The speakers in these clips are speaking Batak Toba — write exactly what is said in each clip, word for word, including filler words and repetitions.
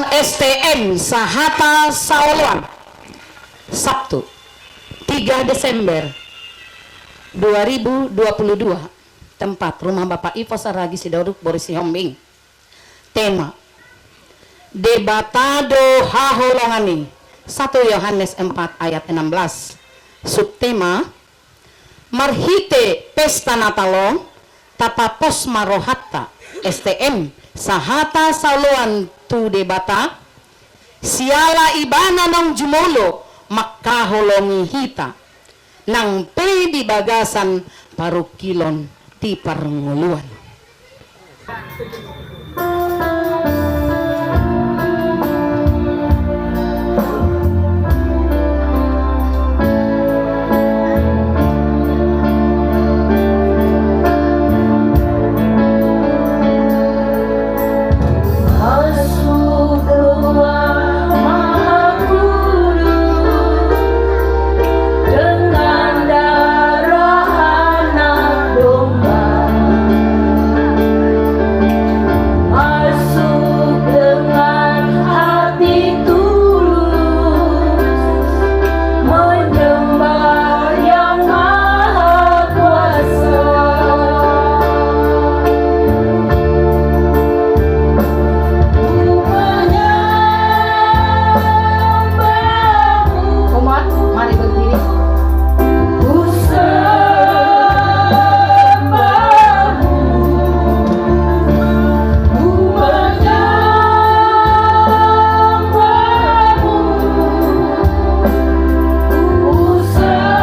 S T M Sahata Saoloan, Sabtu, tiga Desember dua ribu dua puluh dua. Tempat, Rumah Bapak Ivo Saragih Sidaruk, Boru Sihombing. Tema: Debata do haholongan i, satu Yohanes empat ayat enam belas. Subtema: Marhite pesta Natal on, tapapos ma rohanta, S T M, sahata saoloan tu Debata, siala Ibana naung jumolo mangkaholongi hita, nang pe di bagasan parungkilon di parngoluan. Masuk Ruang Mahakudus dengan darah Anak Domba. Masuk dengan hati tulus menyembah Yang Maha Kuasa. Ku menyembahmu. Umat, mari berdiri. Ku sembahmu. Ku menyembahmu. Ku sembahmu.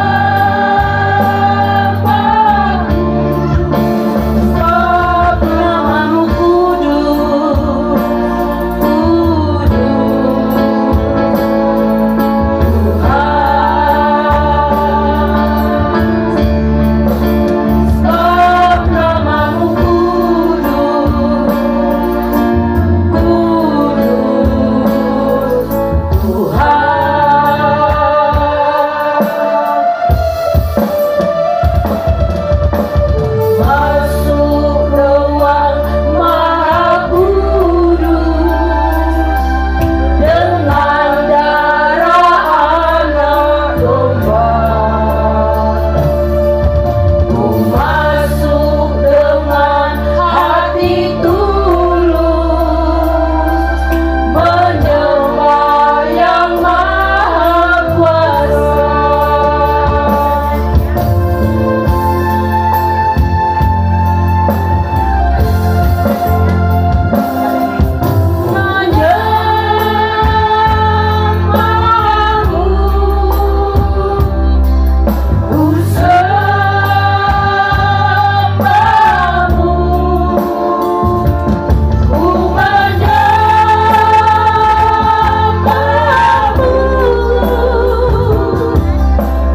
Sebab namamu kudus. Masuk Ruang Mahakudus dengan darah Anak Domba. Ku masuk dengan hati tulus menyembah Yang Maha Kuasa.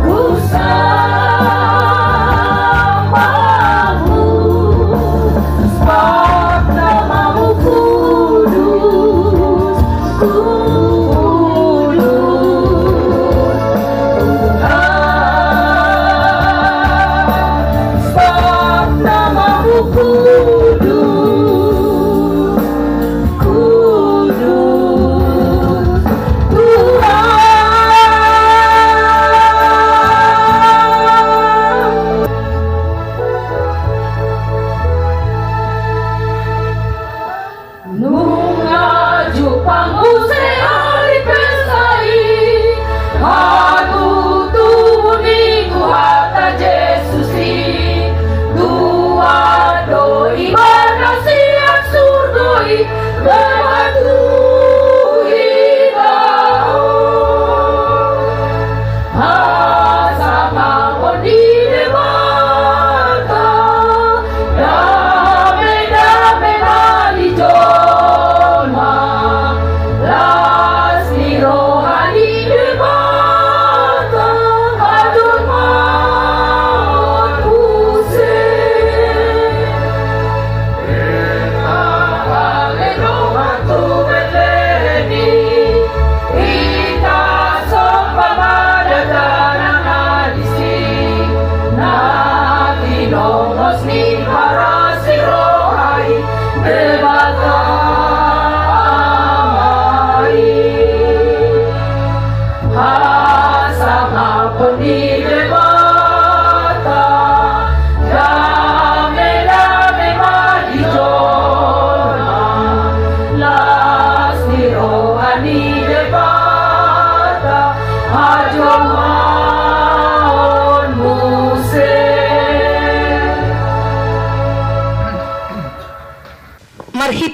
Ku sembahmu, sebab namamu kudus, kudus, Tuhan, sebab namamu kudus. Kudus Tuhan. Nunga jumpang muse ari pesta i, hatutubu ni Tuhanta Jesus i, tuat do Ibana sian surgo i, Debata tu hita. Hasangapon ni Debata, dame-dame na di jolma, las ni roha ni Debata, hajolmaon muse.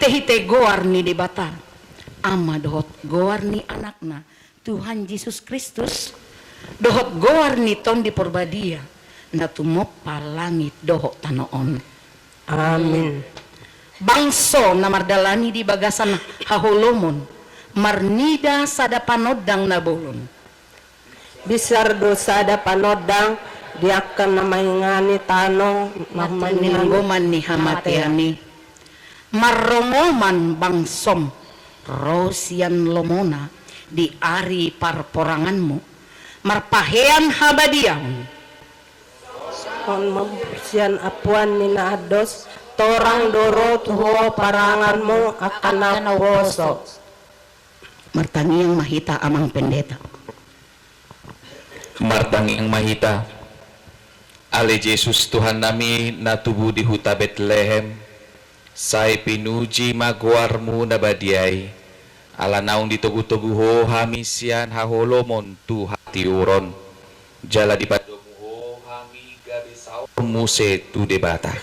Marhitehite goar ni Debata, Ama dohot goar ni Anakna, Tuhan Jesus Kristus, dohot goar ni Tondi Porbadia, na tumompa langit dohot tano on. Amin. Bangso na mardalani di bagasan haholomon, marnida sada panondang na bolon. Bisar do sada panondang di angka na mangingani tano, na marhitehite goman ni hamatean i. Marrongoman bangsom ro sian lomona di ari parporanganmu, marpahean habadiaon. Songon mambusian ampuan ni na andos, torang do ro tu ho paranganmu angka na umposo. Martangiang ma hita, Amang Pendeta. Martangiang ma hita. Ale Jesus Tuhannami na tubu di huta Betlehem, sai pinuji ma goarmu na badia i, ala naung ditogutogu ho hami sian haholomon tu hatiuron, jala dipadomu ho hami gabe saor muse tu Debata.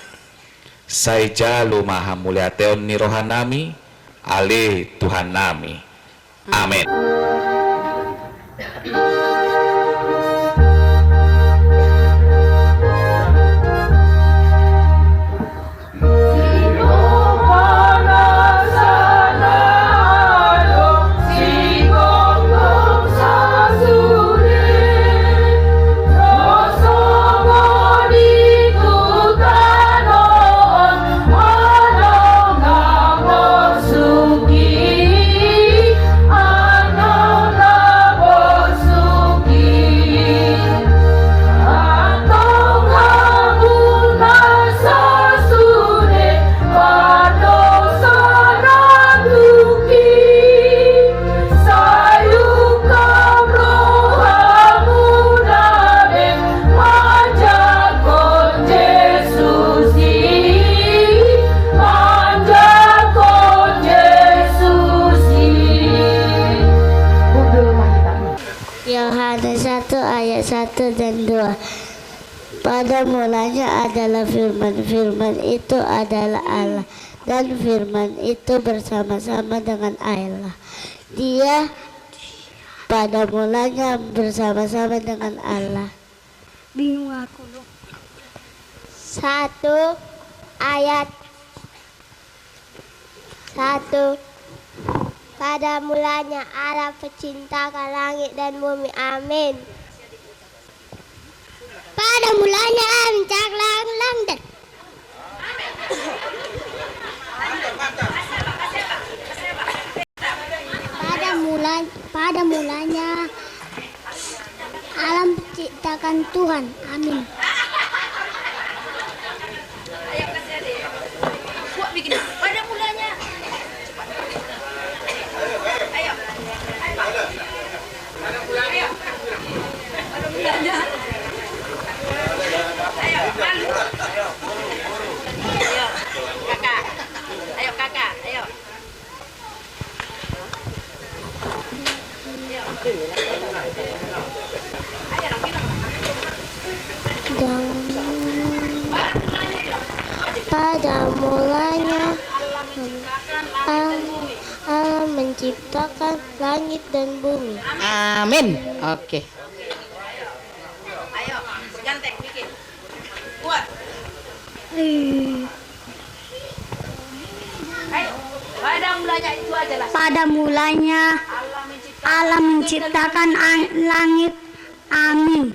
Sai jalo ma hamuliateon ni rohanami, ale Tuhannami. Amen. Yohanes satu ayat satu dan dua. Pada mulanya adalah Firman, Firman itu adalah Allah, dan Firman itu bersama-sama dengan Allah. Dia pada mulanya bersama-sama dengan Allah. Bingung aku, loh. Satu ayat satu. Pada mulanya Allah menciptakan langit dan bumi. Amin. Pada mulanya Allah menciptakan langit dan Pada mula, pada mulanya Allah menciptakan Tuhan. Amin. Pada mulanya. Ayo, Kakak. Ayo, Kakak. Ayo. Dan pada mulanya Allah menciptakan langit dan bumi. Amin. Oke. Ayo, ganteng, bikin. Kuat. Ayo, pada mulanya itu adalah. Pada mulanya Allah menciptakan ang-, langit. Amin.